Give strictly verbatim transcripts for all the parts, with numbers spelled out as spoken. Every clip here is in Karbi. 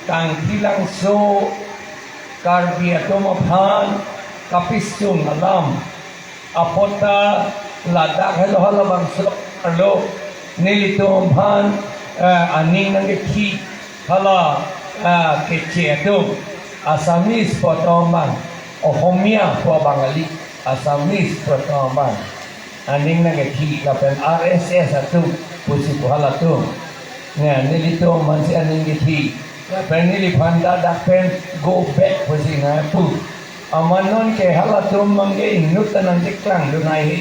Tangki Langso Karbi atum aphan kapisung alam apot ta ladak helo halabangso arlo nelitum aphan, eh, aning nangkethi hala, eh, Keche atum, Assamese pu atum abang, Ohomia pu Bangali, Assamese pu atum abang aning nangkethi lapen R S S atum pusi pu halatum. Nge nelitum aphansi aning kethi. Lapen neliphan ta dak pen go back pusi nangpu. Amat non ke halatum abang ke inut ta nangcheklang dun ai he.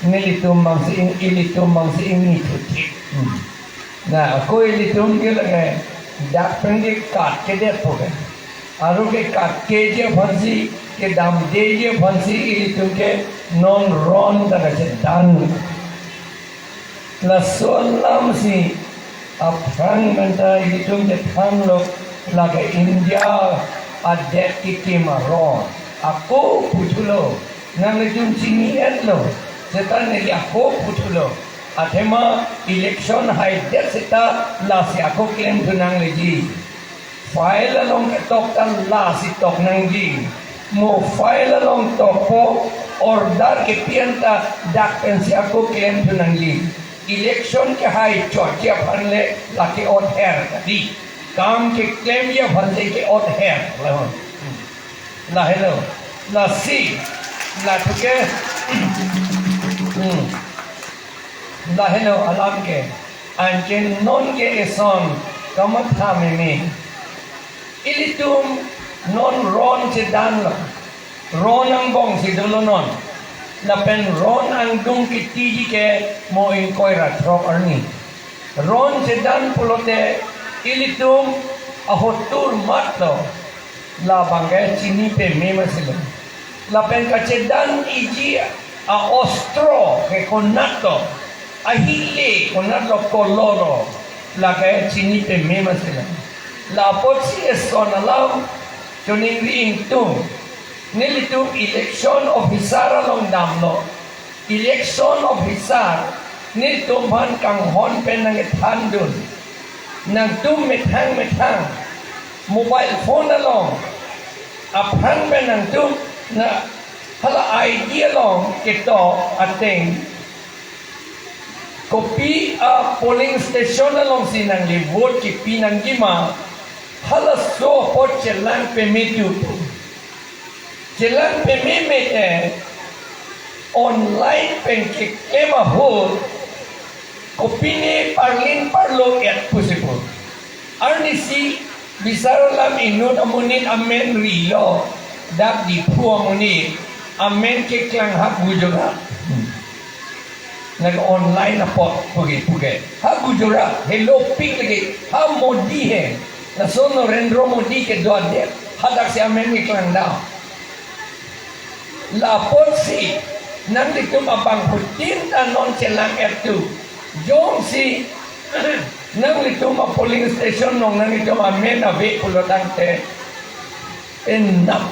Nelitum abangsi ing, ilitum abangsi ingni thuthik. Hmm. Na, ako ilitum ke lake dak pen ke kat kedet po ke. Aro ke kat keji aphansi, kedamdeji aphansi ilitum ke non ron ta kachedan. Laso alamsi aphrang pen ta ilitum kethanlo lake India adet kekim aron. Ako puthulo, nanglitum chini-etlo, seta neli ako puthulo. Athema election haidet seta lasi ako klemthu nangleji. File along ketok ta lasi tok nangji. Mo file along tokpo, order kepi-an ta dak pensi ako klemthu nangji. Election kehai chotji aphan le lake ot her kali. Kam keklemji aphan le ke ot her. Lahelo. Lasi. Latum ke. Hmm. Lahelo alam ke. Anke non ke eson kamatha meme. Ilitum non ron chedanlo. Ron angbongsi dolo non. Lapen ron angdung kitiji ke mo ingkoi ra throk arni. Ron chedan pulote ilitum ahotur matlo. Labang ke chini peme masilo. Lapen kachedan iji a-ostro ke konatlo, ahile konatlo, kololo, lake chini peme masilo. La apotsi eson alam choningri ingtung. Nelitum election officer along damlo. Election officer nelitum aphan kanghon pen nangkethan dun. Nangtum methang methang mobile phone along aphrang pen nangtum na hala I D along ketok ateng, kopi a polling station alongsi nangli vote kepi nangji ma, halaso apot chelang peme tu. Chelang peme mete online pen keklem ahut kopine parlin parlo et pusi pu. Arnisi bisar alam inut amonit amen rilo, dak Diphu amonit amen keklang ha Gujarat. Nang online apot puke puke. Ha Gujarat, helopik lagi, ha Modi he. Laso Narendra Modi kedo adet, hadaksi amen keklang dam. La apotsi nanglitum abangphutin ta non chelang et tu. Jongsi nanglitum a polling station along nanglitum amen ave pulo tangte, penap,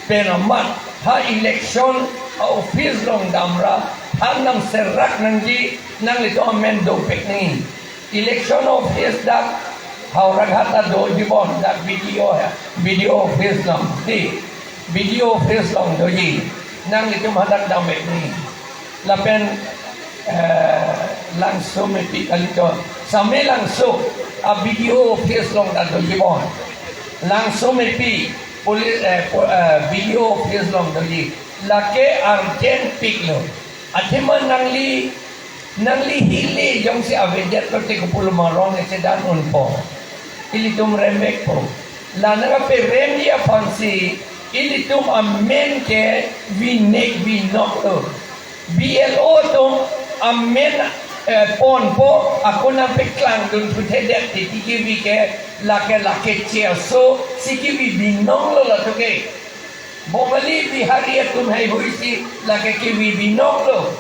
penamat, ha election a office along damra, ha nangserak nangji, nanglitum amen dovek nangji. Election office dak Howraghat ta doji bon, dak B D O he, B D O office along, di, B D O office along doji, nanglitum hadak damvek nangji. Lapen, eh, Langso mepi kalito, Same Langso a B D O office along ta doji bon. Langso mepi police, eh, po-, eh, B D O office along doji. Lake urgent piklo. Athema nangli, nangli hile jongsi avedet lote kopuloma ron chedan unpo. Ilitum remvekpo. La nangkaperemji aphansi ilitum amen ke vinek vinoklo. B L O atum amen, eh, ponpo, ako nangpeklang dun thuthedet titi kevi ke, lake lake chirso si kevi binonglo latum ke. Bongali Bihari atum heihui si lake kevi binonglo.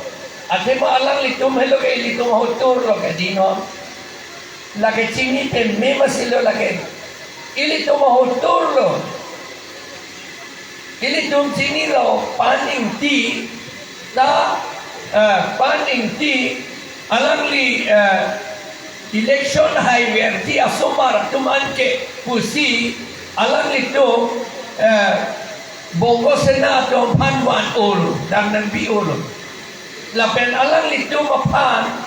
Athema alanglitum helo ke ilitum ahoturlo ke dinon. Lake chini peme masilo lake. Ilitum ahoturlo. Ilitum chinilo Pan Ingti ta, eh, Pan Ingti alangli, eh, Election haiverji asomar atum anke pusi alanglitum, eh, Bongo Sena atum aphan van-olo, dangdang bi-olo. Lapen alanglitum aphan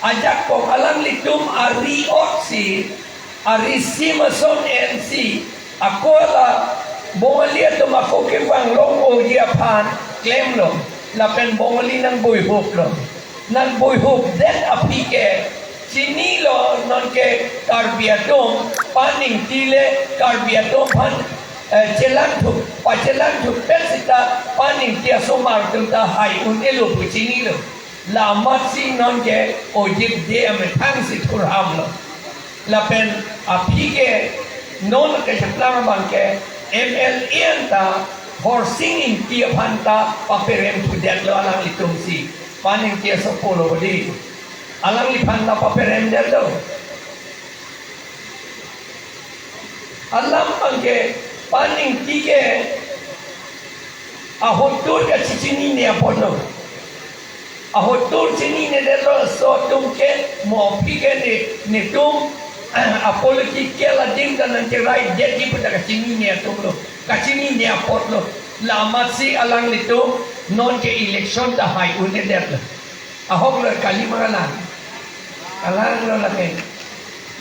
ajakong alanglitum ari-otsi, ari sim ason ensi, ako la Bongali atum ako kevang long-oji aphan klemlo, lapen Bongali nangboihuplo. Nangboihupdet aphi ke chinilo, nonke Karbi atum paningti le Karbi atum aphan, eh, chelangthu, pachelangthu pen sita paningti asomar atum ta hai un-elo pu chinilo. La amatsi nonke Ojit Dey amethangsi thurhamlo. Lapen aphi ke non kacheplang abang ke M L A anta Horsing Ingti aphan ta paperemthudetlo alanglitumsi. Paningti asopo lo bodi. Alangliphan ta paperemdetlo. Alam abang ke paningti ke ahotur kachechinine apotlo. Ahotur chininedetlo, laso atum ke mo aphi ke ne, netum apolitical adim ta nangkeraidetji pu ta kachinine atumlo, kachinine apotlo. La amatsi alanglitum nonke election ta hai un-edetlo. Ahoklo kali ma kalang? Kalanglo lake.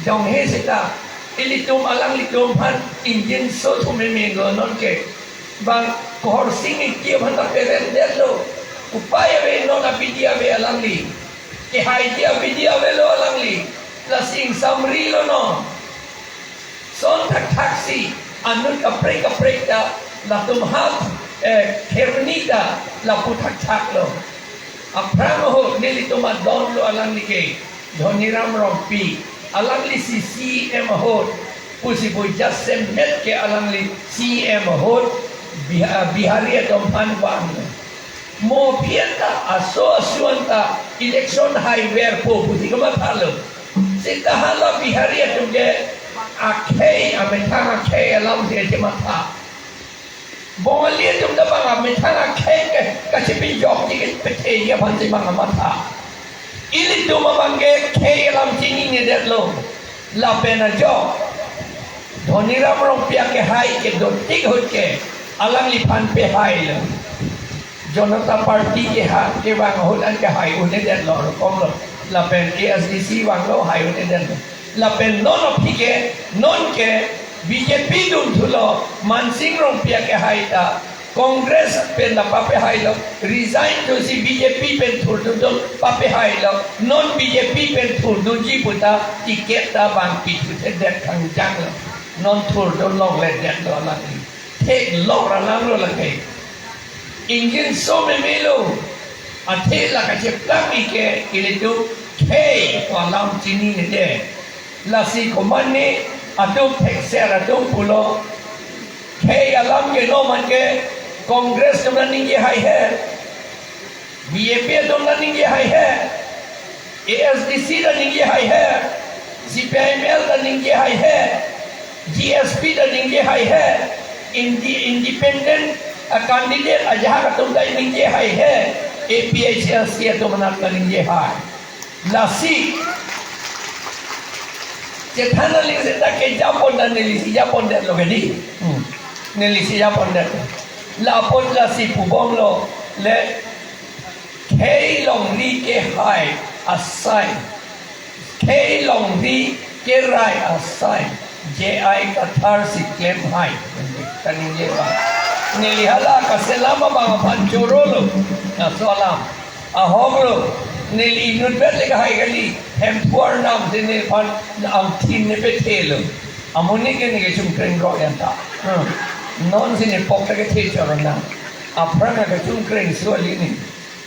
Jonghe seta ilitum alanglitum aphan ingjinso thu meme lo nonke. Bang Horsing Ingti aphan ta peremdetlo. Upai ave, non abidi ave alangli. Kehaiji abidi avelo alangli. Lasi ingsamrilo non. Son thakthaksi anut kaprek kaprek ta latum ha, eh, kherni ta lapu thakthaklo. Aphrang ahut nelitum adonlo alangli ke, Dhoniram Rongpi, alanglisi C E M ahut, pusi pu jasemet ke alangli C E M ahut, Biha-, Bihari atum aphan vanglo. Mo aphi anta, aso asu anta election haiverpo pusi kamathalo. Seta hala Bihari atum ke akhei, amethang akhei alamsi kachematha. Bongali atum ta bang amethang akhei ke kachepinjokji ke petheji aphansi bang kamatha. Ilitum abang ke khei alam chininedetlo. Lapen ajok Dhoniram Rongpi akehai kedotik ahut ke alangliphan pehailo. Janata Party ke ha, kevang ahut anke hai un-edetlo, rokomlo. Lapen A S D C vanglo, hai un-edetlo. Lapen non aphi ke, nonke B J P dunthulo, Mansing Rongpi akehai ta Congress pen ta papehailo, resign thusi B J P pen thurdundun papehailo, non B J P pen thurdunji pu ta ticket ta bang pithuthedet kangjanglo, non thurdun longledetlo alangli. Theklong ra langlo lake. Ingjinso memelo. Athe la kacheplang ike ilitum khei pu alam chinine de. Lasi komatne atum thekser atum pulo. Khei alam ke non abang ke Congress atum ta ningje haihe. B J P atum ta ningje haihe. A S D C ta ningje haihe, C P I M L ta ningje haihe, G S P ta ningje haihe, indi-, independent, ah, candidate ajahak atum ta ningje haihe, A P H L C atum anat ta ningje hai. Lasi chethan aling seta kejapon ta nelisi japondetlo ke di. Hmm. Nelisi japondetlo. Lapot lasi pubomlo le Khei longri kehai asai, khei longri kerai asai, J I Kathar si klem hai. Kaningje ba. Neli hala kaselam abang aphan chorolo. Laso alam. Ahoklo. Neli inutvet le kahai kali. Hemphu arnam si neliphan angthin ne pethelo. Amonit ke ne kechungkreng rok anta. Hmm. Non si ne pok ta kethe chorona. Aphrang kechungkreng suali ni.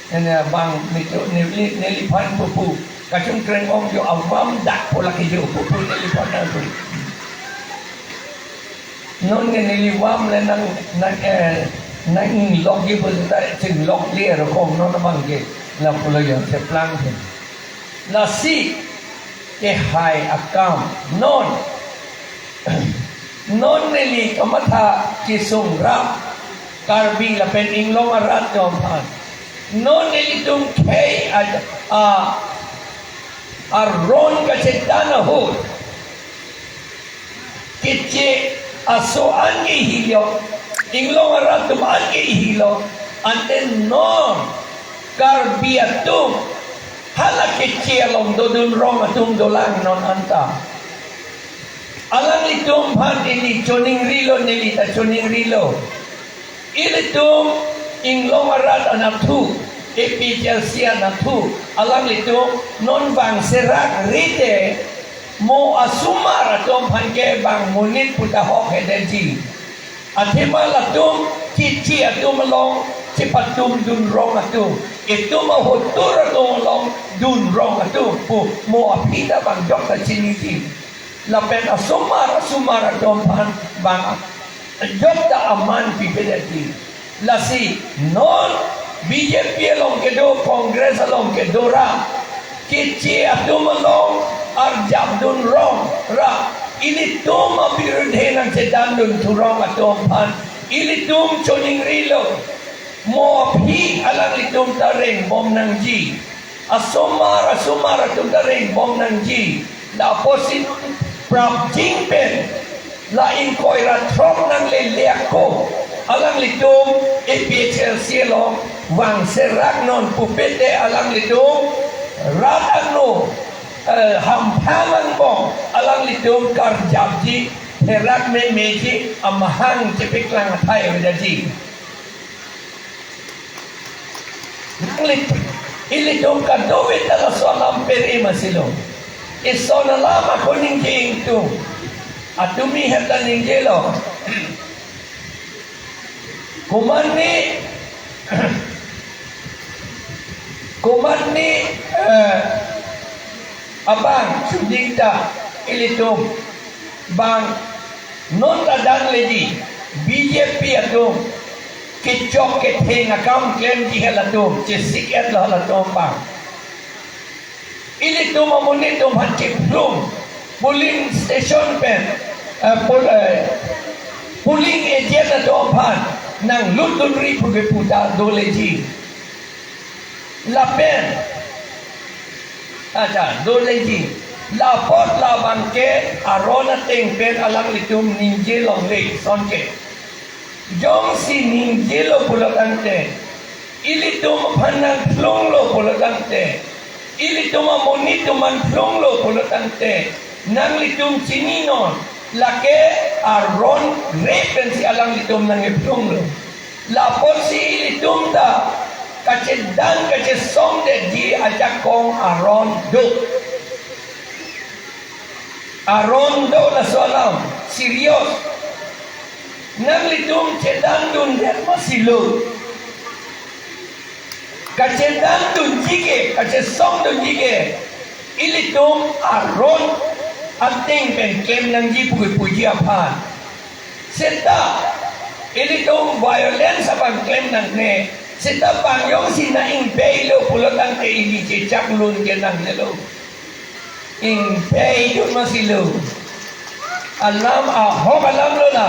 Ene bang neli, neli, neliphan pupu. Kachungkreng ong jo avam dak pola ke jo pupu neliphan nangpu. Non ke neli vam le nang, nang, eh, nang inglokji pu ta chinglok le ro kong non abang ke. La pulo jo cheplang ke. Lasi kehai akam. Non. Non neli kamatha kesung rap Karbi lapen inglong arat atum aphan. Non nelitum khei a, a, Aron kachedan ahut, Keche aso an ke hilo, Inglong arat atum an ke hilo, ante non Karbi atum hala Keche along dodun rong atum dolang non anta. Alanglitum aphan ili choningrilo, neli ta choningrilo. Ilitum Inglong arat anatthu, A P H L C anatthu, alanglitum non bang serak rite mo asomar atum aphan ke bang monit puta hok hedetji. Athema latum Keche atum along chepatum dun rong atum, itum ahotur atum along dun rong atum pu mo aphi ta bang jok ta chiniji. Lapen asomar asomar atum aphan bang jok ta aman pipedetji. Lasi non B J P along kedo, Congress along kedo ra, Keche atum along arjap dun rong ra, ilitum abirudhe nangchedan dun thu rong atum aphan ilitum choningrilo. Mo aphi alanglitum ta rengbom nangji. Asomar asomar atum ta rengbom nangji. La apotsi non prapjin pen, la ingkoi ra throk nanglele ako, alanglitum A P H L C along vang serak non pupete alanglitum rat angno, eh, hamphang angbong alanglitum karjapji, therak memeji, amahang chepeklang athai oidaji. Nanglit, ilitum kadokave ta laso alam pere masilo. Ison alam ako ningje ingtung. Atumi heta ningjelo. Komatne, komatne, eh, abang suding ta ilitum bang non ladak leji B J P atum kechok ketheng akam klemji halatum chesik-etlo halatum bang. Ilitum amonit atum aphan chephlung polling station pen, eh, pol-, eh, polling agent atum aphan nanglut dunri pu kepu ta doleji. Lapen, acha, doleji. La apot labang ke aron ateng pen alanglitum ningje longle, sonke. Jongsi ningjelo pulo tangte, ilitum aphan nangphlunglo pulo tangte, ilitum amonit atum aphan phlunglo pulo tangte, nanglitum chininon, lake aron re pensi alanglitum nangkephlunglo. La apotsi ilitum ta kachedan kachesongdetji ajakong aron do. Aron do laso alam serious. Nanglitum chedan dundet masilo. Kachedan dunji ke, kachesong dunji ke, ilitum aron ateng pen klem nangji pu kepuji aphan. Seta ilitum violence abang klem nangne. Seta bang jongsi nang-ingpeilo pulo tangte ili chechak lun ke nangnelo. Ingpei dun masilo. Alam ahok alam lo la.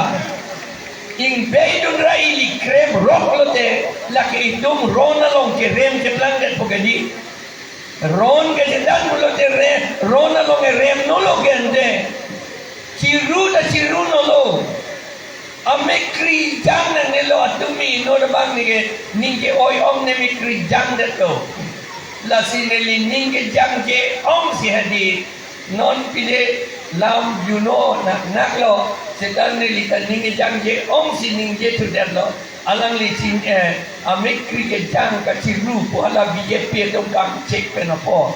Ingpei dun ra ili krep rok lote, lake itum ron along kerem keplangdet po kedi. Ron kechedan pulote re, ron along erem nolo gente. Chiru ta chiru nolo. Amekkri jang nangnelo atumi non abang ningke, ningke oi ong ne mekkri jangdetlo. Lasi neli ningke jangje ongsi hadi non pine lam juno nak naklo. Seta neli ta ningke jangje ongsi ningje thudetlo. Alangli chin, eh, amekkri kejang kachiru pu hala B J P atum kangchek pen apot.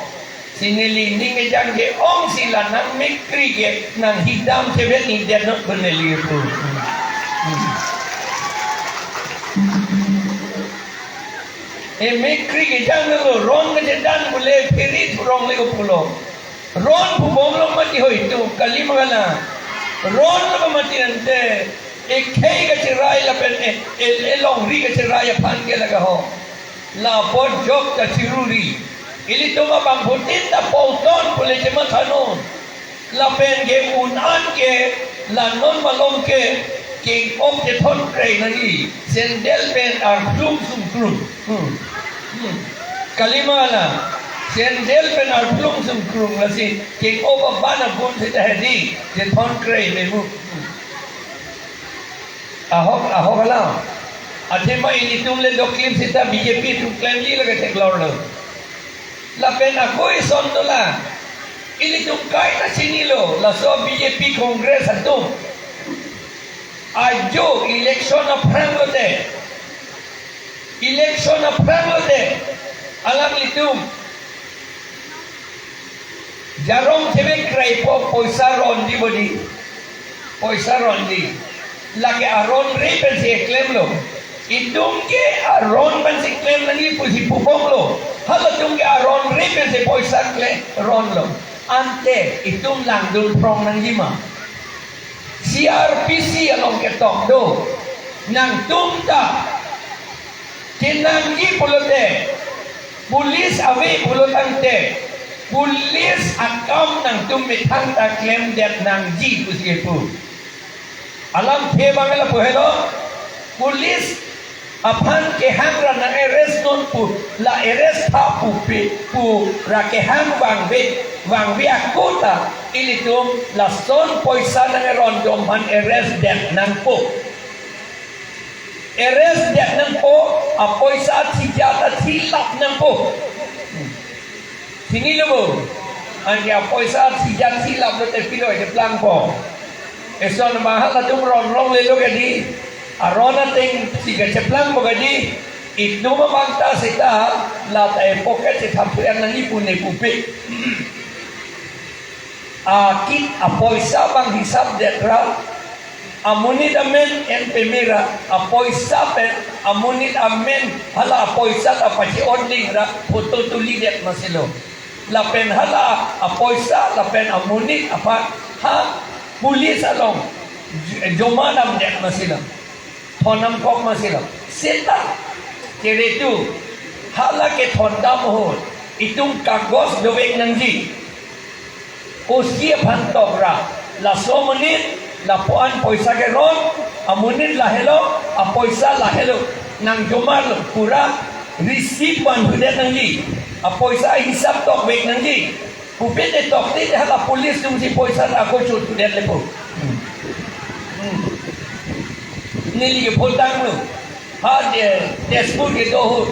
Si neli ning kejangje ongsi la nang mekkri ke nang hidam chebet ni denot pu neli pu. Hmm. E mekkri kejang lo ron kechedan pule pherit rong le ko pulo. Ron pu bomlo mati hoi tu kali mangala. Ron lo mati ante. Ekhei kacherai lapen e, e, elongri kacherai aphan ke lake ho. La apot jok kachiruri. Ilitum abangphutin ta polton pule chemathanon. Lapen ke un an ke la non malom ke king ok kethon krei nangji. Sandal pen arklum sungklum. Hmm. Hmm. Kali mangala. Sandal pen arphlung sungkrung lasi keng-o ba ban abun seta hedi, je thon krei memu. Ahok, ahok alam. Athema ilitum le doklip seta B J P atum klemji lake theklorlo. Lapen ako ison dolang. Ilitum kaita chinilo, laso B J P Congress atum. Ajo election aphrang lote. Election aphrang lote. Alanglitum jarong chebek kraipo, poisa ronji bodi. Poisa ronji. Lake aronre pensi klemlo. Itum ke aron pensi klem nangji pusi pubomlo. Halatum ke aronre pensi poisa klemronlo. Ante itum langdun phrong nangji ma? C R P C along ketok do. Nangtum ta kenangji pulote, police ave pulo tangte, police akam nangtum methang ta klemdet nangji pusi kepu. Alamthe abang lapu helo, police aphan kehang ra nang-arrest non pu, la arrest tha pupe, pura kehang vangve, vangve ako ta ilitum lason poisa nangrondom aphan arrest det nangpo. Arrest det nangpo, apoisa thijat ta thilap nangpo. Chinilo bo, anke apoisa thijat thilap lote pilo cheplangpo. Eson abang halatum ron longlelo kedi, aron ateng si kacheplangpo kedi, itum abang ta seta, la ta e pocket chethap thuyan nangji pu ne pupe. Akit apoisa abang hisap det ra, amonit amen en peme ra, apoisa pen amonit amen hala apoisa ta pache-ot ling ra, photo tulidet masilo. Lapen hala apoisa, lapen amonit aphan ha police along j-, joma damdet masilo. Thon damkok masilo. Seta, kere tu, hala kethon dam ahut, itum kagos dovek nangji. O C aphan tok ra, laso amonit, lapu-an poisa keron, amonit lahelo, apoisa lahelo, nangjomarlo pura receipt vanthudet nangji, apoisa hisap tokvek nangji. Pupe te tokte hala police atumsi poisa ako chothudet lepo. Hmm. Hmm. Neli ke photanglo. Ha de, Tezpur kedo ahut.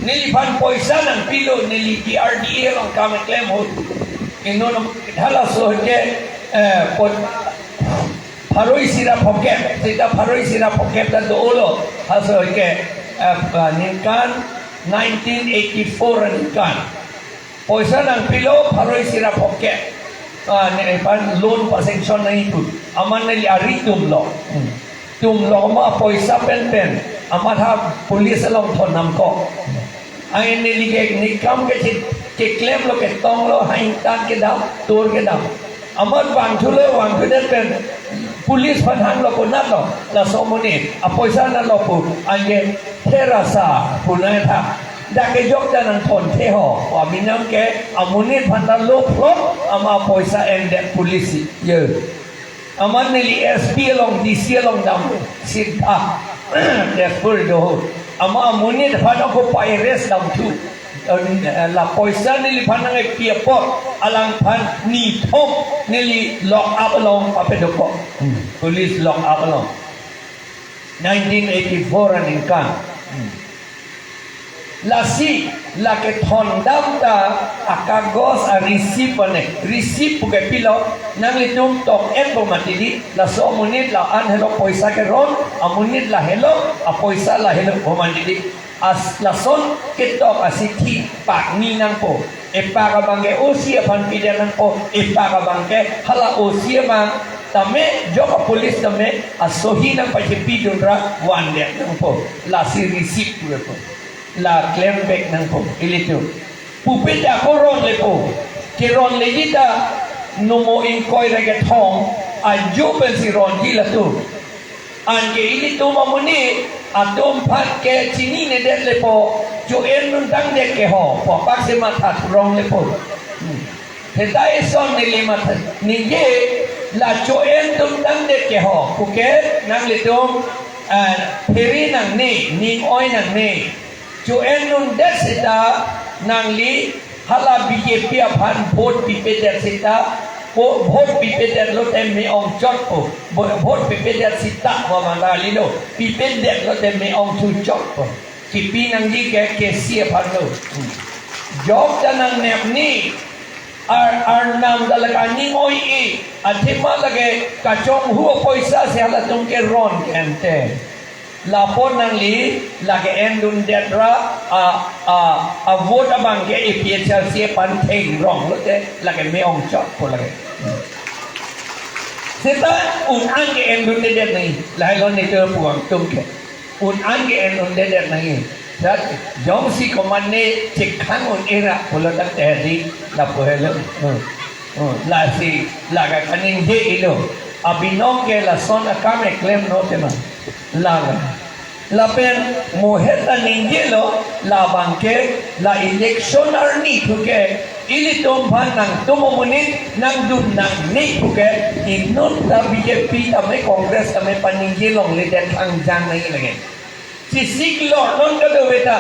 Neliphan poisa nangpilo, neli D R D A along kam keklem ahut. Inut halaso ke, eh, pot, pharo isi ra phokep, seta pharo isi ra phokep ta dolo. Halaso ke, eh, ningkan nineteen eighty-four aningkan. Poisa nangpilo pharo isi ra phokep. Ah, neliphan loan pa-sanction nangji pu. Amat neli ari tumlo. Hmm. Tumlo ma poisa pen pen. Amat ha police along thon damkok. Ai neli ke ne kam ke chit, keklemlo, ketonglo, ha ingtan kedam, tour kedam. Amat vangthulo, vangthudet pen police aphan hanglo konatlo, laso amonit apoisa nanglo pu, anke therasa pu nangtha. Dak kejok ta nangthonthe ho, aminang ke amonit aphan ta lophlok, ama apoisa endet police. Ye. Amat neli S P along, D C along dam, seta Tezpur do ahut. Ama amonit aphan ako pa-arrest damthu. Eh, la poisa neliphan nangkepi apot, alangphan nithom neli lock up along papedopo. Hmm. Police lock up along. Nineteen eighty-four aningkan. Hmm. Lasi, la kethon dam ta akagos a-receipt ane. Receipt puke pilo, nanglitum tok-etpo mati di, laso amonit la-an helo poisa keron, amonit lahelo, apoisa lahelo pu mati di. As lason ketok asithi pakni nangpo. Epak abang ke O C aphan pidet nangpo. Epak abang ke hala O C abang tame, jok a-police tame asohi nangpachepidun ra vandet nangpo. Lasi receipt purepo. La klembek nangpo. Ilitum. Pupe ta ako ronlepo. Keronleji ta nomo ingkoi ra kethom ajo pensi ronji latum. Anke ilitum amonit atum aphan ke chininedet lepo, cho-en duntangdet ke ho, pu apak si matha thurong lepo. Hmm. Seta ison neli matha ningje, la cho-en duntangdet ke ho, puke nanglitum, ah, phiri nangne, ning oi nangne. Cho-en dundet seta nangli Hala B J P aphan vote pipedet seta, vo-, vote pipedet lote me-ong chotpo. Vo-, vote pipedet seta, vo manda lilo. Pipedet lote me-ong thu chotpo. Kipi nangji ke K C aphan lo. Jok ta nangnep ni. Ar, arnam ta lake aning oi-e. Athema lake kachonghu apoisa si halatum ke ron ke ante. Lapu nangli lake endundet ra a, a, a vote abang ke A P H L C aphan theng rong lote lake me-ong chotpo lake. Seta un-an ke endundet nangji, lahelo netum pu-ang atum ke. Un-an ke endundet nangji. Seta jongsi komatne chekhang un-e ra pulo tangte di lapu helo. Hmm. Hmm. Lasi lake kaningje-ilo. Abinong ke lason akam eklem no tema. Lake. Lapen mo heta ningjelo, labang ke la election arni thu ke ilitum aphan nangtum amonit nangdun nangne thu ke inut ta B J P tame Congress tame paningje longledet thangjang nangji lake. Chesik lor non kadokave ta.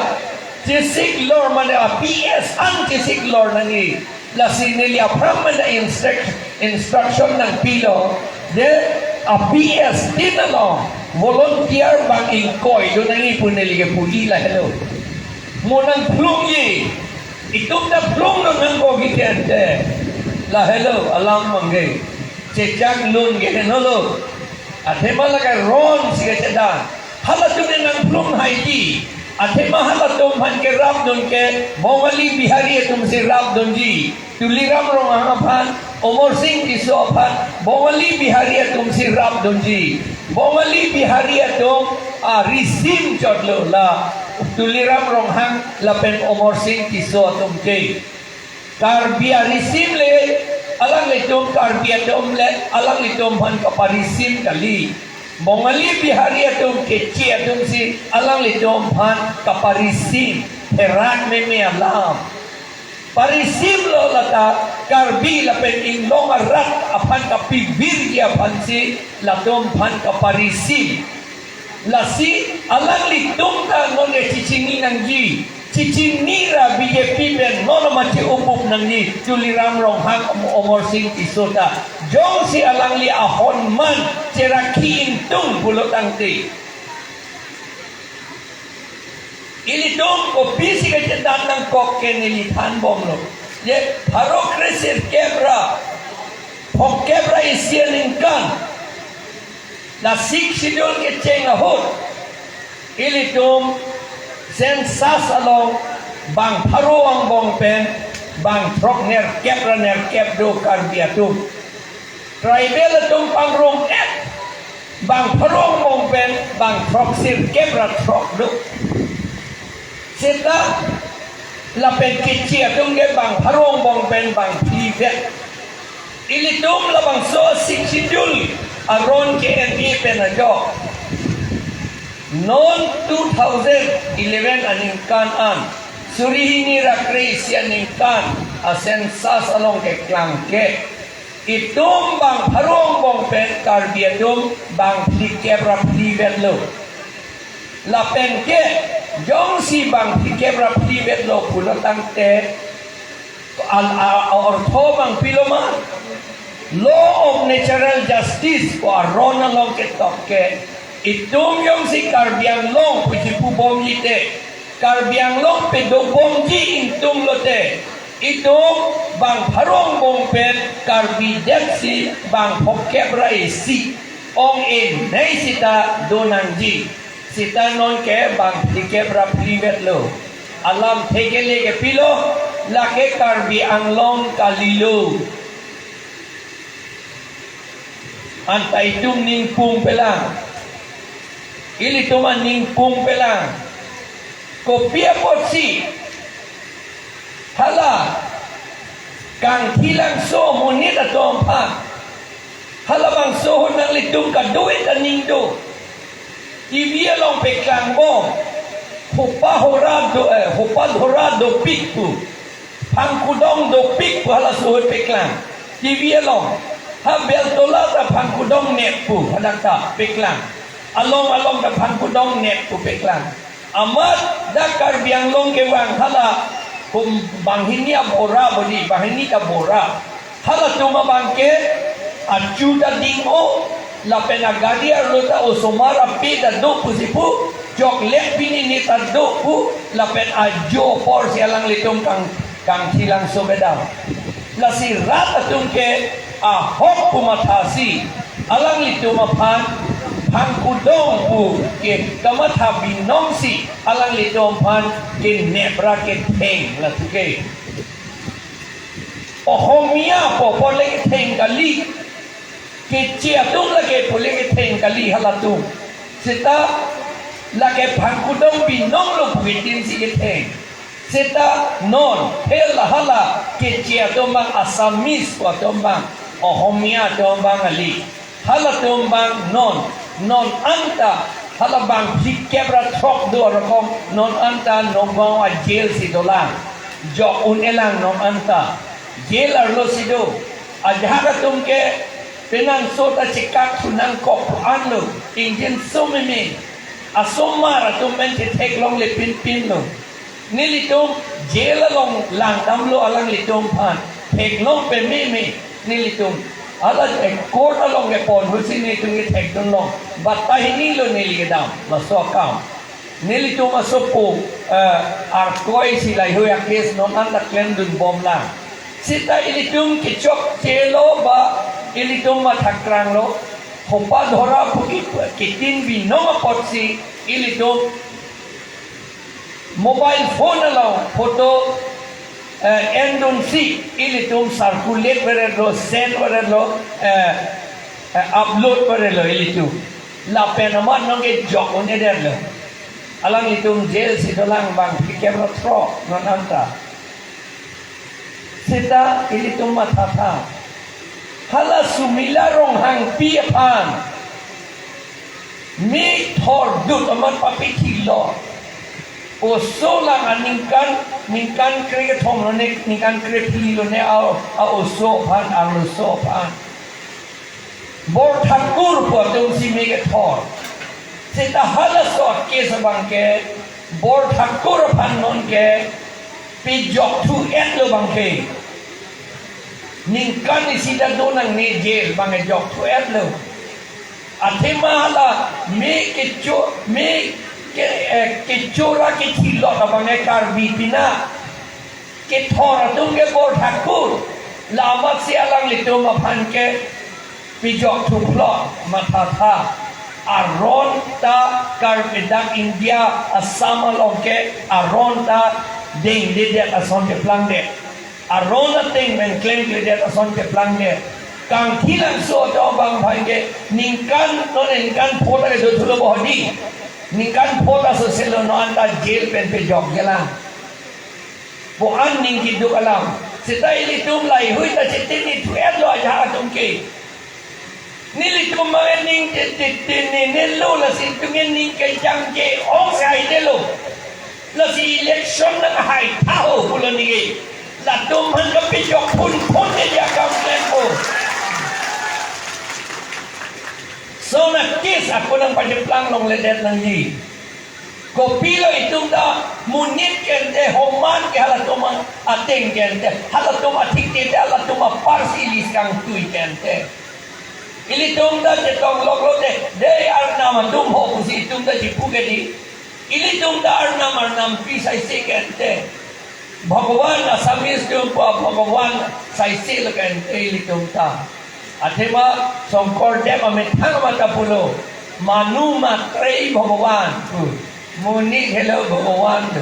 Chesik lor mane a P S an chesik lor nangji. Lasi neli aphrang mane instruct-, instruction nangpilo. Je a P S tin along volunteer bang ingkoi do nangji pu neli ke pudi lahelo. Mo nangphlungji. Itum ta phlung non nangkok ite ante. Lahelo alam mangge. Chechak lun ke henolo. Athema lake ron si kacheda. Halatum ne nangphlung haiji. Athema halatum aphan kerapdun ke Bongali Bihari atum si rapdunji. Tuliram Ronghang aphan, Amar Sing Tisso aphan, Bongali Bihari atum si rapdunji. Bongali Bihari atum, ah, risim chotlo la. Tuliram Ronghang lapen Amar Sing Tisso atum ke. Karbi arisim le, alanglitum Karbi atum le, alanglitum aphan kaparisim kali. Bongali Bihari atum Keche atum si, alanglitum aphan kaparisim, pherak meme alam. Parisim lo lata, Karbi lapen inglong arat aphan kapivirji aphan si, latum aphan kaparisim. Lasi alanglitum ta non ke chechini nangji. Chechini ra B J P pen non ma che-upup nangji. Tuliram Ronghang, Amar Sing Tisso ta. Jongsi alangli ahormu man cherakhi ingtung pulo tangte. Ilitum kopisi kachedan nangkok ke neli thanbomlo. Je pharo kre sirkep ra phongkep ra isi aningkan. La Sixth Schedule kecheng ahut, ilitum census along bang pharo angbong pen bang throk nerkep ra nerkep do Karbi atum. Tribal atum pangrum-et bang pharo angbong pen bang throk sirkep ra throk do. Seta lapen Keche atum ke bang pharo angbong pen bang phlivet. Ilitum labangso Sixth Schedule aron ke N P A pen ajok. Non two thousand eleven aningkan an, suri hini ra kre isi aningkan a census along keklang ke, itum bang pharo angbong pen Karbi atum bang phlikep ra phlivet lo. Lapen ke jongsi bang phlikep ra phlivet lo pulo tangte, al-, a-, a-, ortho bang pilo ma? Law of natural justice ko aron along ketok ke, itum jongsi Karbi Anglong puji pubomji te, Karbi Anglong pedobomji ingtung lote, itum bang pharo angbong pen Karbi det si bang phongkep ra isi ong-e nei sita do nangji. Sita non ke bang phlikep ra phlivet lo. Alamthe kele ke pilo, lake Karbi Anglong kalilo. Anta itum ningpung pelang. Ilitum aningpung pelang. Kopi apotsi hala Kangthilangso amonit atum aphan, halabangso ahut nanglitum kadokave ta aning do. T V along peklangbom. Hopa hora do, eh, hopa hora dopik pu, phangkudong dopik pu halaso ahut peklang. T V along. Ha Beltola ta phangkudong net pu hadak ta peklang. Along along ta phangkudong net pu peklang. Amat dak Karbi Anglong kevang hala Banghini abora bodi, banghini ta bora. Halatum abang ke achu ta ding-o, lapen agari arlo ta osomar ape ta do pusi pu, chocolate pini ni ta do pu, lapen ajo apor si alanglitum kang, kangthilangso bedam. Lasi rat atum ke ahok pu mathasi, alanglitum aphan phangkudong pu ke kamatha binong si, alanglitum aphan kenep ra ketheng latum ke. Ohomia pu pu le ketheng kali. Keche atum lake pu le ketheng kali halatum. Seta lake phangkudong binong lo pu ketin si ketheng. Seta non, phel hala, keche atum abang Assamese pu atum abang, Ohomia atum abang kali. Halatum abang non, non anta, hala bang phlikep ra throk do arokom, non anta Nagaon a-jail si dolang. Jok un-elang non anta. Jail arlo si do. Ajahak atum ke penang so ta chekak thu nangkok pu anlo. Ingjinso meme. Asomar atum pen chetheklongle pinpin lo. Nelitum jail along langdamlo alanglitum aphan. Theklong pememe nelitum. Hala, eh, court along kepon husi nelitum kethekdun long. Bat tahini lo neli kedam. Laso akam. Nelitum asopo, eh, arkoi si lahei a-case non anta klemdun bomlang. Seta ilitum kechokche lo ba ilitum mathakrang lo. Hopa dhora pu ki, kitin binong apotsi ilitum mobile phone along photo, eh, endunsi ilitum circulate veretlo, send veretlo, eh, eh, upload veretlo ilitum. Lapen amat nonke jok un-edetlo. Alanglitum jail si dolang bang phlikep ra throk non anta. Seta ilitum mathatha. Hala Sumila Ronghangpi aphan. Mi thordut amat papithilo. Oso lang aningkan, ningkan kre kethom lo ne, ningkan kre phli lo ne a, a oso aphan, arloso aphan. Borthakur pu atum si mi kethor. Seta halaso a-case abang ke, Borthakur aphan nonke, pejok thu-et lo abang ke. Ningkan isi ta do nangne jail abang ke jok thu-et lo. Athema hala me kecho, me ke, eh, kechora kethilot abang ke Karbi pina. Kethor atum ke Borthakur. La amatsi alanglitum aphan ke pejok thuplot mathatha. Aron ta Karbi dak India Assam along ke aron ta dengdedet ason keplangdet. Aron ateng pen klemkledet ason keplangdet. Kangthilangso atum abang aphan ke ningkan non ningkan pho ta kedo thulo bo hedi. Ningkan pho ta soselo non anta jail pen pejokjelang. Bo an ning keduk alam. Seta ilitum laheihui ta chetini thu-et lo ajahak atum ke. Nelitum abang ning chetini ne lo lasi ilitum ke ning kejangje ong si haidetlo. Lasi election nanghai tha ho pulo neke. Latum aphan kapejok phunphun ne dia kam klempo. Lason a-case ako nangpacheplang longledet nangji. Kopilo itum ta monit ke ante, homan ke halatum ateng ke ante, halatum athik ke ante, halatum apar si ilis kangtui ke ante. Ilitum ta chetong loklo te, dei arnam atum ho pusi itum ta chipu ke di. Ilitum ta arnam arnampi saise ke ante. Bhagwan Assamese atum pu Bhagwan saise lo ke ante ilitum ta. Athema Shonkordev amethang amat ta pulo, Manu matre Bhagwan pu. Monit helo Bhagwan pu.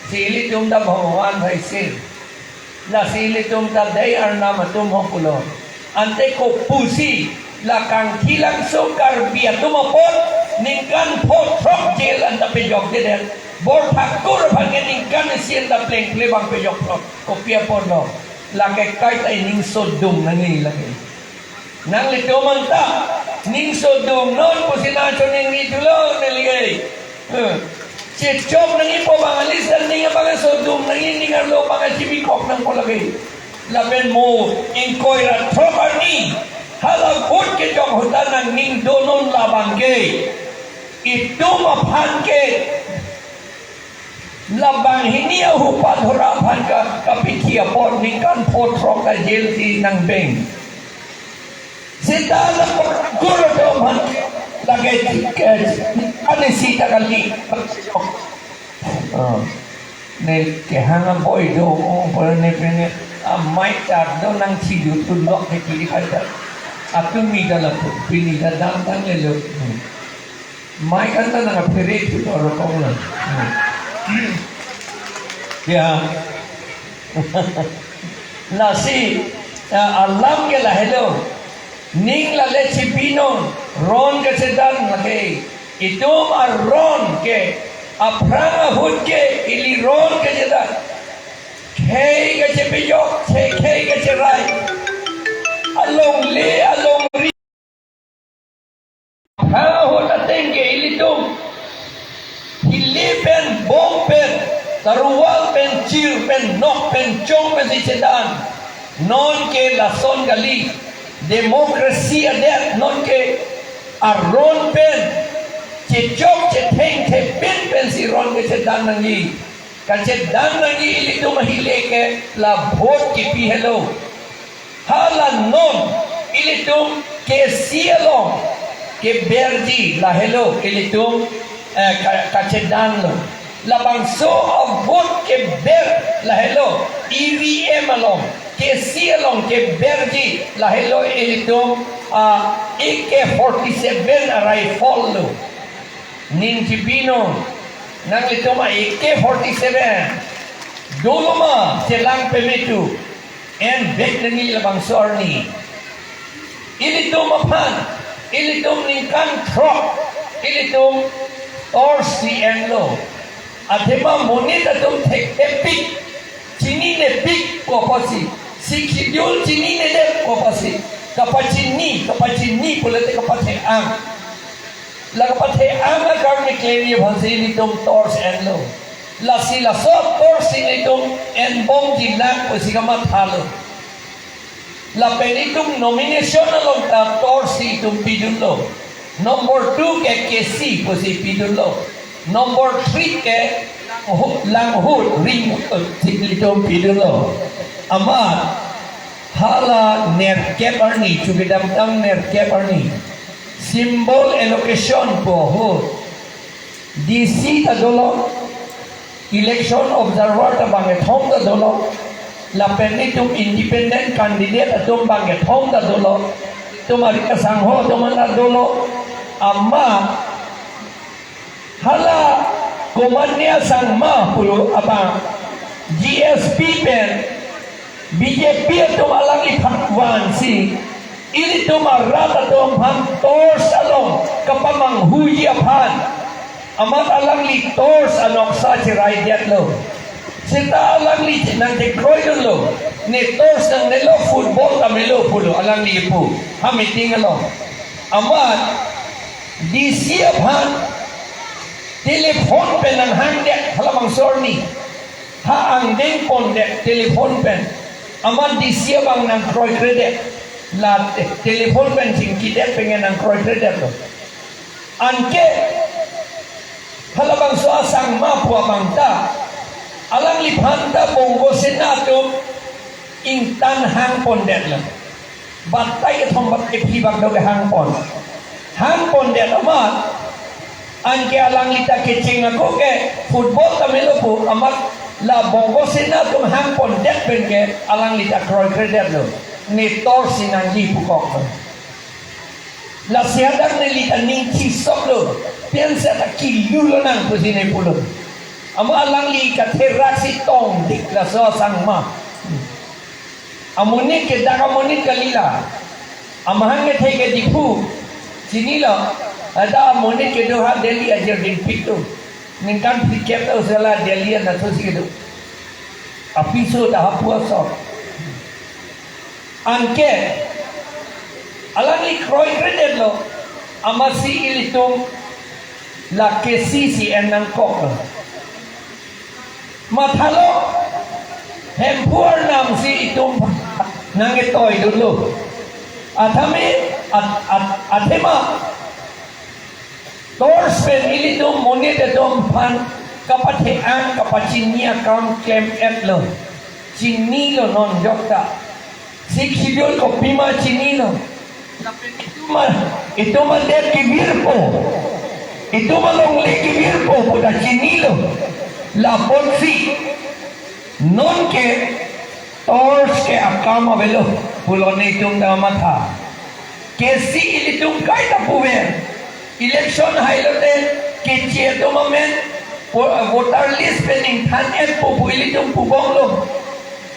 Si ilitum ta Bhagwan saise. Lasi ilitum ta dei arnam atum ho pulo. Ante kopusi la Kangthilangso Karbi atum apot ningkan pho throk jail anta pejokjedet. Borthakur aphan ke ningkan isi anta plengple abang pejok throk. Kopi apotlo? Lake kaita ining sodung nangji lake. Nanglitum anta ning sodung non pusi nangchoningri thulo neli ke. Hmm. Chechok nangjipo abang alis dan ning abang sodung nangji, ning arlo abang chibikok nangpo lake. Lapen mo ingkoi ra throk arni hala vote kejok ahut ta nangning do non labang ke. Itum aphan ke Labang hini ahupat hura aphan ka, kapithi apot ningkan pho throk ta jail si nangbeng. Seta la kur do man lage tik ane sita kali. Ah. Ne kehang aboi do, oh, pura ne pene, ah, mic charge do nangchidu tu lok ke kiri kata. Atumi dala tu, pini da dang dang le lo. Hmm. Mic kan ta nang aphere tu do rokong lo. Hmm. Ya. Lasi, ah, alam ke lahelo. Ning lale chipinon, ron kachedan lake. Itum aron ke, aphrang ahut ke, ili ron kachedan. Khei kachepejok, che khei kacherai. Alongle, alongri. Aphrang ahut ateng ke ilitum hili pen, bom pen, taruwal pen, chir pen, nok pen, chong pen si chedan. Non ke lason kali, democracy adet, non ke aron pen, chechok chetheng thepin pen si ron ke chedan nangji. Kachedan nangji ilitum ahile ke la vote kipi helo. Hala non ilitum K C along keberji lahelo ilitum, eh, ka-, kachedan lo. Labangso avote keber lahelo E V M along, K C along keberji lahelo ilitum, ah, A K forty-seven a rifle lo. Ning chipinon, nanglitum a A K forty-seven dolo ma chelang pemetu. En bek nangji labangso arni. Ilitum aphan, ilitum ningkan throk, ilitum torch si enlo. Athema monit atum thekthe pik, chininepik pu apotsi, Sixth Schedule chininedet pu apotsi, kapachini, kapachini pulote kapathe-ang. La kapathe-ang akarni klemji aphansi ilitum torch enlo. Lasi laso torch si ilitum enbomji nang pusi kamathalo. Lapen itum nomination along ta torch si itum pidunlo. Number two ke K C pusi pidunlo. Number three ke hu-, Langhut, Ringhut si itum pidunlo. Amat hala nerkep arni, chu kedamtang nerkep arni, symbol allocation pu ahut D C ta dolo, election observer ta bangkethom ta dolo, lapen itum independent candidate atum bangkethom ta dolo, itum ari asangho atum ta dolo, amat hala Komatne Sangma pulo abang G S P pen B J P atum alangliphan vansi, ilitum arat atum aphan torch along kapamanghuji aphan, amat alangli torch anoksa cheraidetlo. Seta alangli nangchekroidunlo. Ne torch nangnelo, football ta melo pulo alangli pu ha meeting along. Amat D C aphan telephone pen nanghangdet, halabangso arni. Ha angdeng pondet telephone pen. Amat D C abang nangkroikredet. La te-, telephone pen chingkidet pen nangkroikredetlo. Anke halabangso a Sangma pu abang ta, alangliphan ta Bongo Sena atum ingtan hang pondetlo. Batai kethom batai phli bak do kehang pon. Hang pondet amat, anke alangli ta kecheng ako ke football ta melo pu amat la Bongo Sena atum hang pondet pen ke alangli ta kroikredetlo. Ne torch si nangji pukoklo. Lasi hadak neli ta ning chisoklo. Pensi ta kilu lonang pusi ne pulo. Amat alangli katherak si tongdik laso a Sangma. Amonit ke dak amonit kali la. Amahang kethe ke Diphu. Chinilo. Ada amonit kedo ha Delhi ajir dingpik tu. Ningkan phlikep ta usala Delhi anatthu si kedo. Apiso ta hapu asok. Anke alangli kroikredetlo, amatsi ilitum la K C si en nangkoklo. Mathalo, Hemphu arnam si itum nangketoidunlo. Athame, at-, at-, athema, torch pen ilitum monit atum aphan Kapathe-ang kapachini akam klem-etlo. Chinilo non jokta. Sixth Schedule kopima chinilo. Itum ma, itum ma det kevirpo. Itum ma longle kevirpo puta chinilo. Lapusi nonke torch ke akam avelo pulo netum ta matha. Kesi ilitum kaita puver. Election hailote keche atum amen vo-, voter list pen ingthan-etpo pu ilitum pubomlo.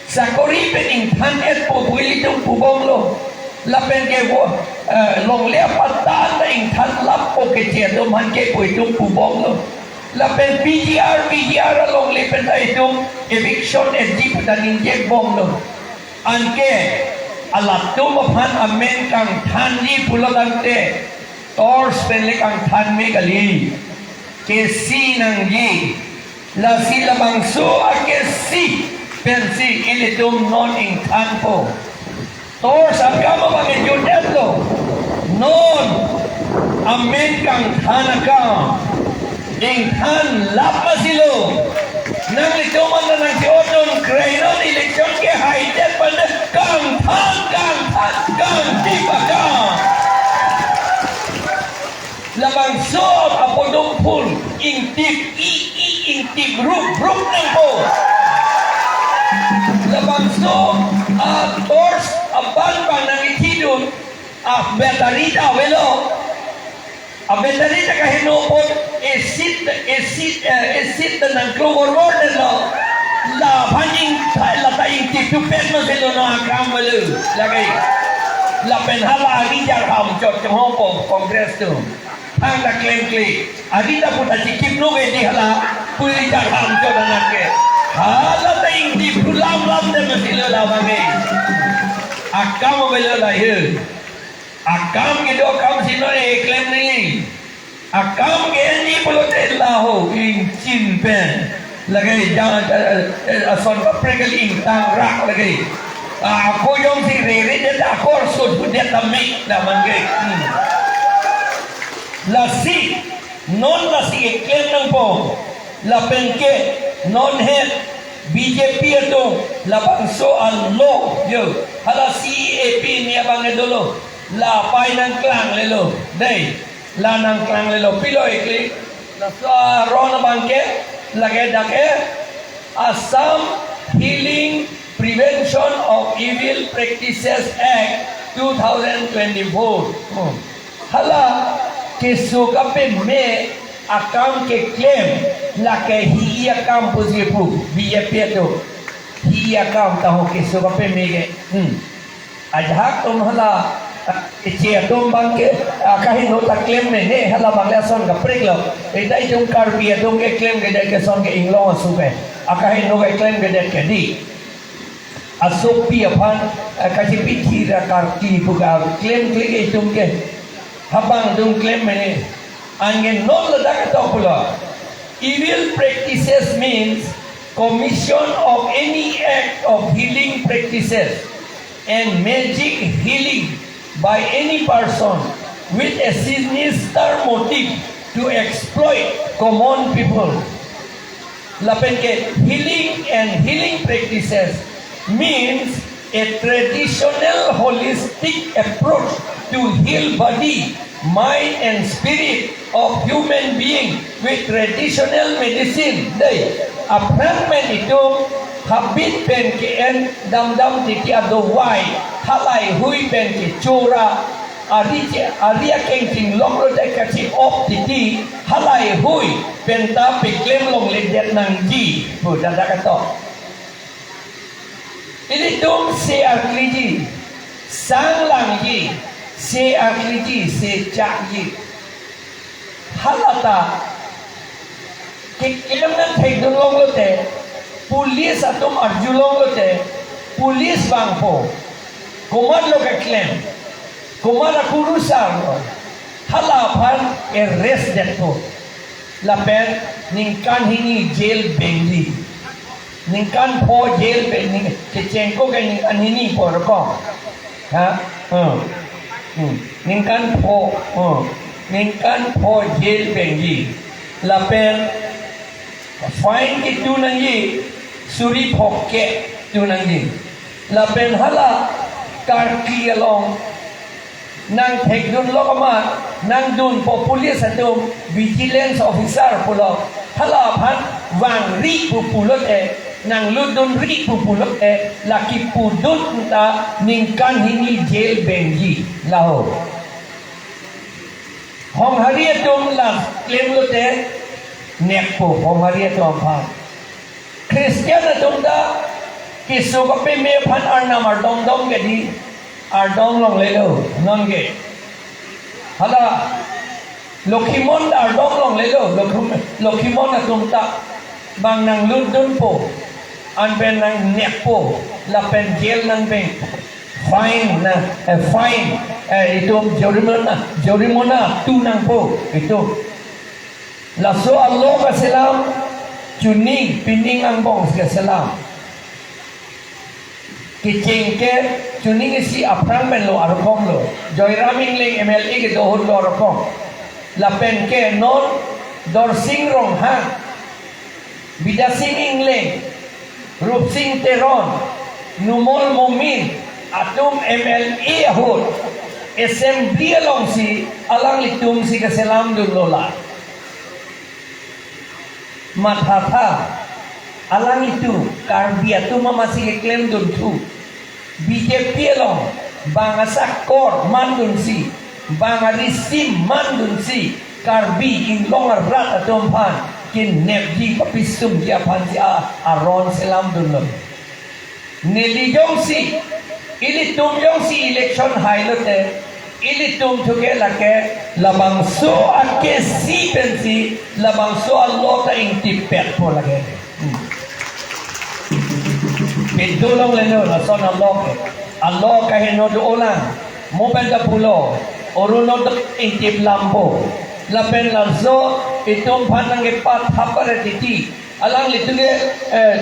Sakori pen ingthan-etpo pu ilitum pubomlo. Lapen ke vo-, eh, longle apatta ta ingthan lappo keche atum aphan ke pu itum pubomlo. Lapen P G R, P G R alongle pen ta itum eviction-etji puta ningjekbomlo. Anke alatum aphan amen kangthanji pulo tangte torch pen le kangthan me kali. Kesi nangji. Lasi labangso akesi pensi ilitum non ingthanpo. Torch akam abang ejut-etlo. Non amen kangthan akam ingthan lap masilo. Nanglitum anta nangsi-otdun krei non election ke haidet pada kangthan, kangthan, kangtip akam. Labangso apodum phul ingtip i, i, ingtip rup, rup nangpo. Labangso a-torch abang bang nangithidun a-battery ta avelo. A-battery ta kaheno apot acid, acid, eh, acid ta nangklo vorvor detlo. Laphan ing, lata ingtip thupet masilo non akam avelo. Lake. Lapen hala ari jarham chot kehongpo Congress atum. Thangta klemkle. Ari ta puta chikip nung edi hala. Pui jarham chot anake. Hala ta ingtip thu lam lam det masilo labang ke. Akam avelo lahei. Akam kedo akam si non eklem nangji. Akam ke-enji pulote laho ingchin pen. Lake jang, eh, eh, ason kaprek kali ingtang rak lake. Ah, ako jongsi rere det ako arsut pu det ta me labang ke. Hmm. Lasi, non lasi eklem nangpo. Lapen ke, non het, B J P atum, labangso alo, yo. Hala C A P ni abang ke dolo. La pai nangklanglelo. Dei, la nangklanglelo. Pilo ekli. Laso aron abang ke, lake dak ke, Assam Healing Prevention of Evil Practices Act two thousand twenty-four. Hmm. Hala keso kapeme akam keklem lake hi-i akam pusi pu B J P atum. Hi-i akam taho keso kapeme ke. Hmm. Ajahak atum hala, ah, keche atum abang ke, ah, kaheno ta klem mene, hala abang le ason kaprek lo. Eta itum Karbi atum keklem kedet ke ason ke inglong asu ke. Akaheno keklem kedet ke dei. Asopi aphan, ah, kachipi thira karki pu ka klemkle ke itum ke. Habang atum klem mene. Anke non ladak ketok pulo. Evil practices means commission of any act of healing practices and magic healing by any person with a sinister motive to exploit common people. Lapen ke healing and healing practices means a traditional holistic approach to heal body, mind and spirit of human being with traditional medicine. Dei, aphrang pen itum habit pen ke-en damdam titi adovai, halaihui pen kechora, ari che, ari akeng chinglok lote kachi-op titi, halaihui pen ta peklem longledet nangji pu ladak ketok. Ilitum se arkliji, sang langji, se arkliji, se chakji. Hala ta keklem nangthekdun longlote, police atum arjulong lote, police vangpo. Komatlo keklem, komat akurusar lo. Hala aphan arrest detpo. Lapen ningkan hini jail bengji. Ningkan pho jail beng, ning, kechengko ke ningkan hini pu rokok. Ha? Hmm. Hmm. Ningkan pho, hmm. Ningkan pho jail bengji. Lapen Fine ketu nangji, suri phongo ketu nangji. Lapen hala Karkli along nangthekdun lo kama, nangdunpo police atum, vigilance officer pulo. Hala aphan vangri pu pulote, nanglutdunri pu pulote, la kepudun ta ningkan hini jail benji laho. Honghari atum la klemlote neppo Honghari atum aphan. Christian atum ta keso kapeme aphan arnam ardom dom ke di, ardom longlelo nonke. Hala Lokhimon ta ardom longlelo, Lokhim-, Lokhimon atum ta bang nanglutdunpo, anpen nangneppo, lapen jail nangbeng. Fine na, eh, fine, eh, itum jorimona, jorimona tu nangpo, itum. Laso a-law kaselam, chuning, pining angbong kaselam. Kecheng ke, chuning isi aphrang menlo, arukom lo. Joyram Engleng M L A kedo ahut lo arukom. Lapen ke non Dorsing Ronghang, Bidya Sing Engleng, Rupsing Teron, Numal Momin atum M L A ahut assembly alongsi alanglitumsi keselamdunlo la. Mathatha, alanglitum Karbi atum amatsi keklemdunthu. B J P along bang asakor mandunsi, bang arisim mandunsi, Karbi inglong arat atum aphan kenepji papisumji aphansi a-, aron selamdunlo. Neli jongsi, ilitum jongsi election hailote, ilitum thuke lake labangso akesi pensi, labangso a-law ta ingtippetpo lake. Hmm. Pintu longlelo, lason a-law ke. A-law kaheno dolang. Mo pen ta pulo, Orunodoi ingtip lampo. Lapen laso itum aphan nangkepathap paret titi. Alanglitum ke, eh,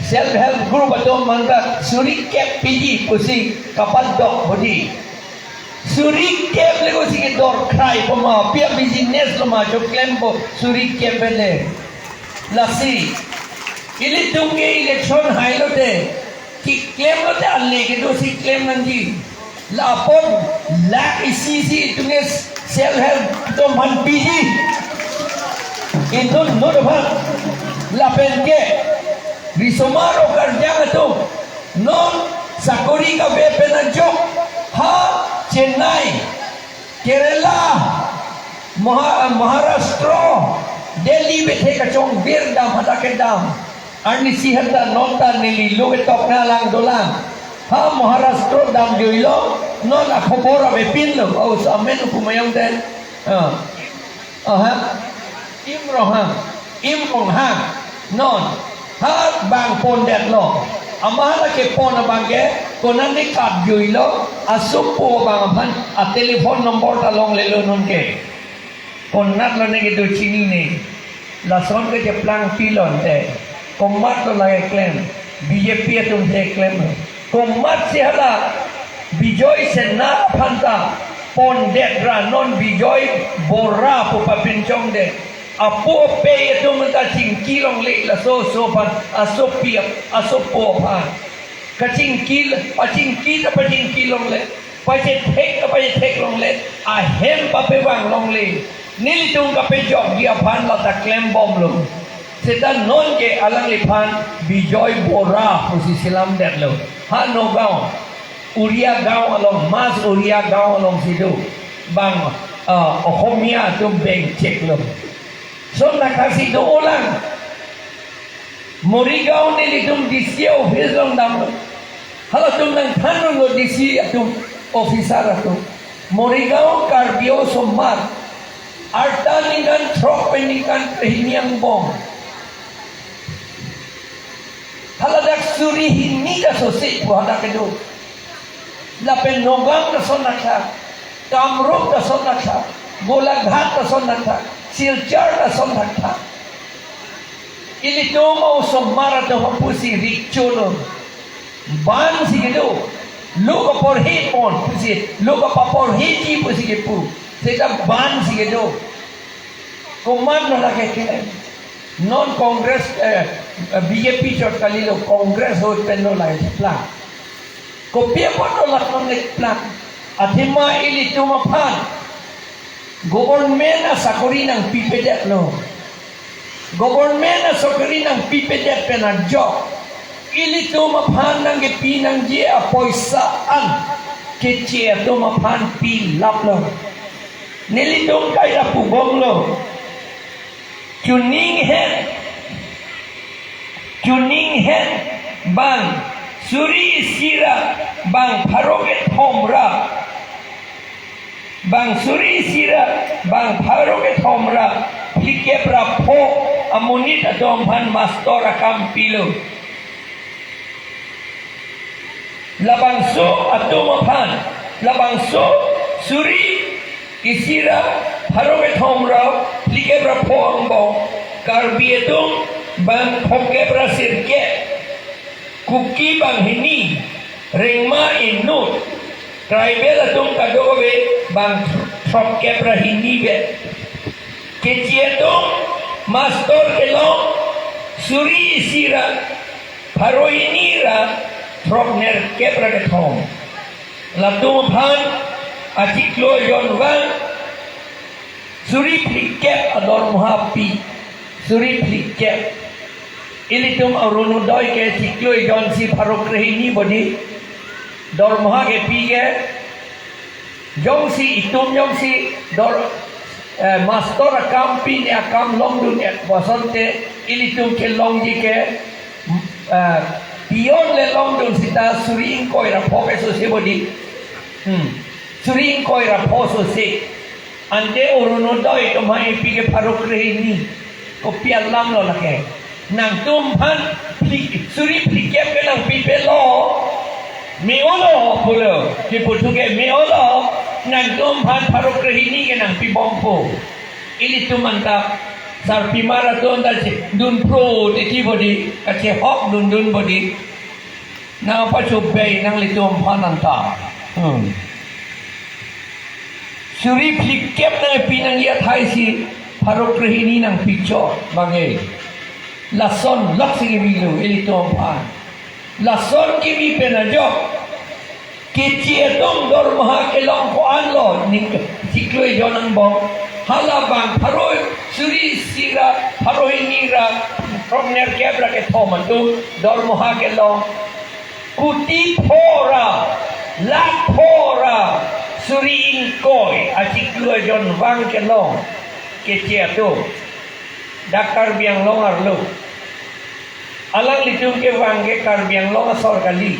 self help group atum mangta suri kep piji pusi kapadok bodi. Suri kep le kosi kedor krai poma, pi a-business lo ma choklempo suri kep le. Lasi, ilitum ke election hailote, keklemlote ale kedosi klem nangji. Lapon lakh isi isi itum ke self help atum aphan piji. Itum non aphan lapen ke risomar o karjang atum non sakori kave pen ajok ha Chennai, Kerala, Maha-, Maharashtra, Delhi bethe kachongvir dam hadak kedam. Arnisi hata non ta neli lo ketok na lang dolang. Ha Maharashtra damjuilo, non akhobor avepinlo, o so amen pumayong te. Ah. Aha. Im Ronghang, Im Ronghang, non. Ha bang pondetlo. Amat hala kepon abang ke, konane kapjuilo, asopo abang aphan, a-telephone number ta longlelo nonke. Konatlo ne kedo chinine. Lason kecheplang pilon te. Komatlo lake klem. B J P atum te klem. Komatsi hala Bijoy Sena aphan ta pondet ra non Bijoy Bora pu papinchongdet. Apo apei atum ta chingki longle laso aso aphan, asopi ap-, asopo aphan. Kachingki, pachingki ta pachingki longle, pachethek ta pachethek longle, ahem papevang longle. Nelitum kapejokji aphan lata klembomlo. Seta nonke alangliphan Bijoy Bora pusi selamdetlo. Ha Nagaon, Uriya Gaon along, Mas Uriya Gaon alongsi do. Bang, ah, Ohomia atum bengcheklo. Son nakhasi do-olang. Morigaon nelitum D C office along damlo. Halatum nangthanlo D C atum, officer atum. Morigaon Karbi osomar arta ningkan throk pen ningkan kre-hini angbong. Haladak suri hini ta sose pu hadak kedo. Lapen Nagaon ta son nakha, Kamrup ta son nakha, Golaghat ta son nakha, Silchar ta son nakha. Ilitum osomar atum pusi rikcholo. Ban si kedo. Lo kaporhepon pusi, lo kapaporheji pusi kepu. Seta ban si kedo. Komatlo lake klem. Non Congress, eh, eh, B J P chot kalilo, Congress ahut pen lo la keplang. Kopi apot lo la keplang? Athema ilitum aphan government asakori nangpipedetlo. Government asakori nangpipedet pen ajok ilitum aphan nangkepi nangji apoisa an keche atum aphan pilaplo. Nelitum kaira pubomlo. Chuning hen, chuning hen bang suri isi ra bang pharo kethom ra, bang suri isi ra bang pharo kethom ra phlikep ra pho amonit atum aphan mastor akam pilo. Labangso atum aphan, labangso suri isi ra pharo kethom ra phlikep ra pho angbong Karbi atum bang phongkep ra sirkep, Kuki bang hini, Rengma inut, tribal atum kadokave bang throkkep ra hini vet. Keche atum mastor kelong suri isi ra pharo hini ra throknerkep ra kethom. Latum aphan achiklo jonvang suri phlikep adormoha pi, suri phlikep. Ilitum Orunodoi ke chiklo jonsi pharo krehini bodi dormoha kepi ke, jongsi itum jongsi dor, eh, mastor akam pine akam longdun-et asonte ilitum kelongji ke, eh, peon le longdun sita suri ingkoi ra pho ke sose bodi. Hmm. Suri ingkoi ra pho sose. Ante Orunodoi atum aphan epi ke pharo krehini. Kopi alam lo lake? Nangtum aphan phli-, suri phlikep ke nangpipelo. Me-olo pulo. Kipu thu ke me-olo. Nangtum aphan pharo krehini ke nangpibompo. Ilitum anta sarpimar atum ta che dunpro titi bodi, kachehok dundun bodi. Nangpachobei nanglitum aphan anta. Hmm. Suri phlikep nangpi nangji athai si pharo krehini nangpichot bang e. Lason lok si kevilo ilitum aphan. Lason kevi pen ajok keche atum dormoha kelong ko-an lo, ning chiklo jon angbong. Hala bang pharo suri isi ra pharo hini ra throknerkep ra kethom atum dormoha kelong kuti pho ra, lakh pho ra suri ingkoi achiklo jonvang kelong keche atum. Dak Karbi Anglong arlo. Alanglitum kevang ke Karbi Anglong asor kali.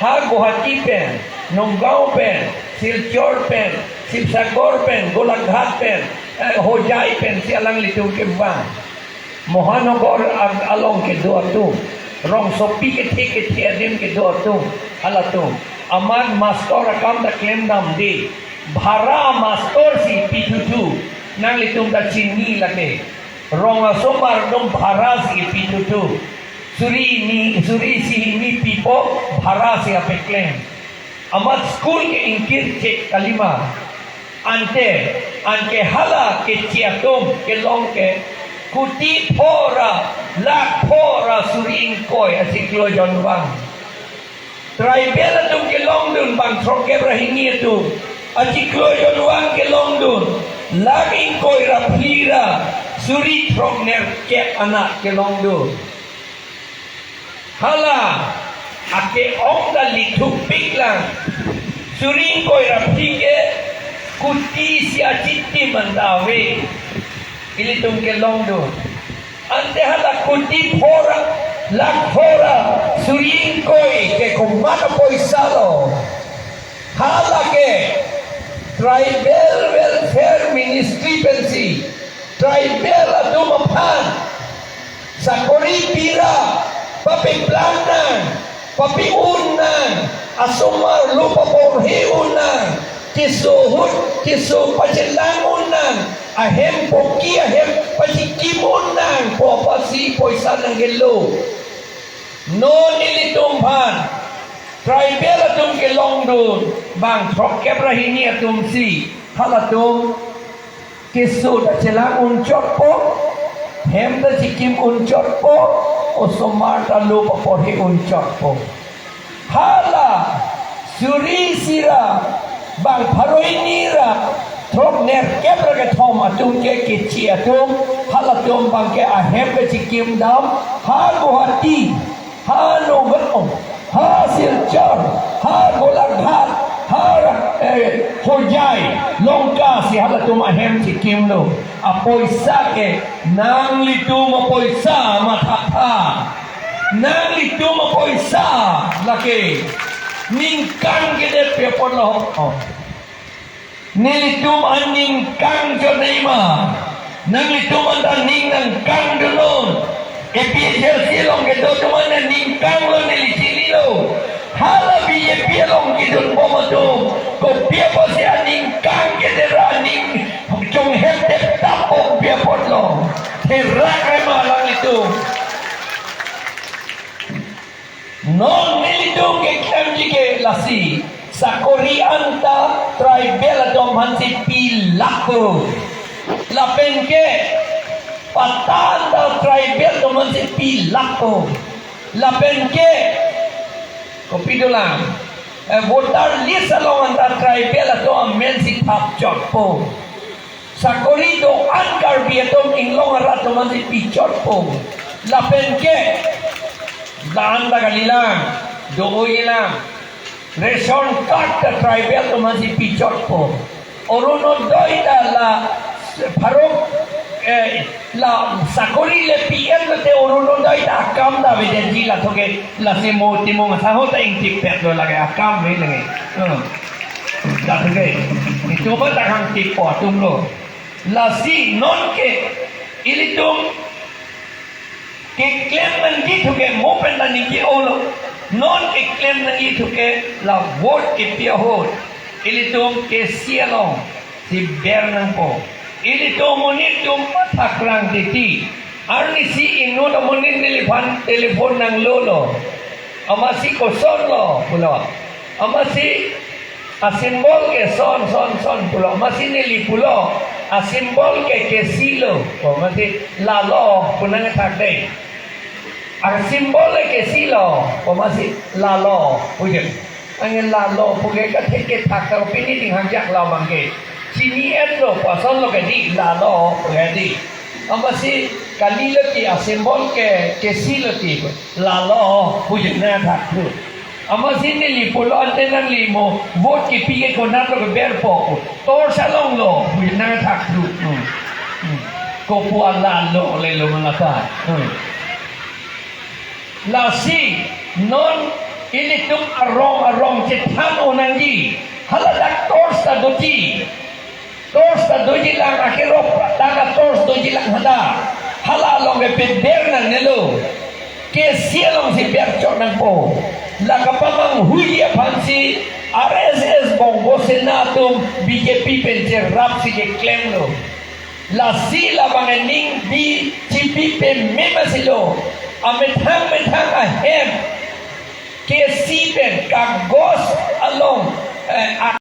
Ha Guwahati pen, Nagaon pen, Silchar pen, Sivasagar pen, Golaghat pen, eh, Hojai pensi alanglitum kevang. Mahanagar a-, along kedo atum, rongsopi kethe kethe adim kedo atum, halatum. Amat mastor akam ta klemdamde. Bhara mastor si pithutu. Nanglitum ta chini lake. Rong asomar atum bhara si pithutu. Suri ni, suri isi hini pipo bhara si apeklem. Amat school ke ingkir chek kalima. Ante, anke hala keche atum kelong ke kuti pho ra, lakh pho ra suri ingkoi achiklo jonvang. Tribal atum kelongdun bang throkkep ra hini atum achiklo jonvang kelongdun, lakh ingkoi ra phli ra suri throknerkep anat kelongdun. Hala ake-ong ta lithupik lang. Suri ingkoi ra phli ke kuti isi achitim anta ave. Ilitum kelongdun. Ante hala kuti pho ra, lakh pho ra suri ingkoi ke komat apoisa lo? Hala ke Tribal Welfare Ministry pensi tribal atum aphan sakori pi ra, papeplang nang, papi-un nang, asomar lo paporhi un nang, keso ahut, keso pachelang un nang, ahem poki ahem pachikim un nang pu apotsi poisa nangkelo. Non ilitum aphan tribal atum kelongdun bang throkkep ra hini atumsi halatum keso ta chelang un chotpo. Hem ta chikim unchotpo, osomar ta lo paporhe unchotpo. Hala suri isi ra bang pharo hini ra throknerkep ra kethom atum ke kechi atum, halatum bang ke ahem ke chikim dam, ha Guwahati, ha Nagaon, ha Silchar, ha Golaghat, ha, eh, Hojai, Lanka si halatum ahem chikimlo. Apoisa ke nanglitum apoisa mathatha. Nanglitum apoisa lake ningkang kedet pi apotlo. Oh. Nelitum aningkang chot nangji ma. Nanglitum anta ning nangkangdunnon. A P H L C along kedo atum anta ningkanglo, neli chinilo. Hala B J P along kedun bom atum, kopi apotsi aningkang kedet ra aning chonghet tep tap bom pi apotlo. Therak re ma alanglitum. Non nelitum keklemji ke lasi, sakori anta tribal atum aphansi pilakpo. Lapen ke patta anta tribal atum aphansi pilakpo. Lapen ke kopi dolang, eh, voter list along anta tribal atum amensi thapchotpo. Sakori do-an Karbi atum inglong arat atum aphansi pichotpo. Lapen ke, la-an ta kalilang, do-oilang. Ration card ta tribal atum aphansi pichotpo. Orunodoi ta la pharo, eh, la sakori le P M lote Orunodoi ta akam ta aveji, la thoke, lasi mo Timung asahok ta ingtip pet lo lake akam ni lake. Hmm. Dak ke, itum ta kangtippo atumlo. Lasi non ke ilitum keklem nangji thu ke mo pen ta ningje-olo. Non keklem nangji thu ke la vote kepi ahut ilitum kesi alongsi ber nangpo. Ilitum monit atum mathakrang titi. Arnisi inut amonit neliphan telephone nanglolo. Amatsi kosonlo pulo. Amatsi asymbol ke son, son, son pulo. Amatsi neli pulo, asymbol ke kesilo. Ko amatsi lalo pu nangthak dei. Asymbol ke kesilo. Ko amatsi lalo pu je. Anke lalo pu ke kathek kethak ta pini ding hangjak lo abang ke. Chini-etlo, pasonlo ke dei, lalo pu ke dei. Amatsi kalilo ti, asymbol ke kesilo ti. Lalo pu je nangthak thu. Amatsi neli pulo ante nangli mo vote kepi ke konatlo keberpo. Torch alonglo pu je nangthak thu. Hmm. Hmm. Kopu alalo lelo malata. Hmm. Lasi non ilitum arong arong chethan-o nangji. Hala dak torch ta doji. Torch ta dojilang, akhirok tangka torch dojilang hala. Hala along ke peber nangnelo. Kesi alongsi berchot nangpo. La kapamanghuiji aphansi R S S Bongo Sena atum B J P pen cherapsi keklemlo. Lasi labang ningbi chipi peme masi lo. Amethang methang ahem kesi pen kagos along, eh,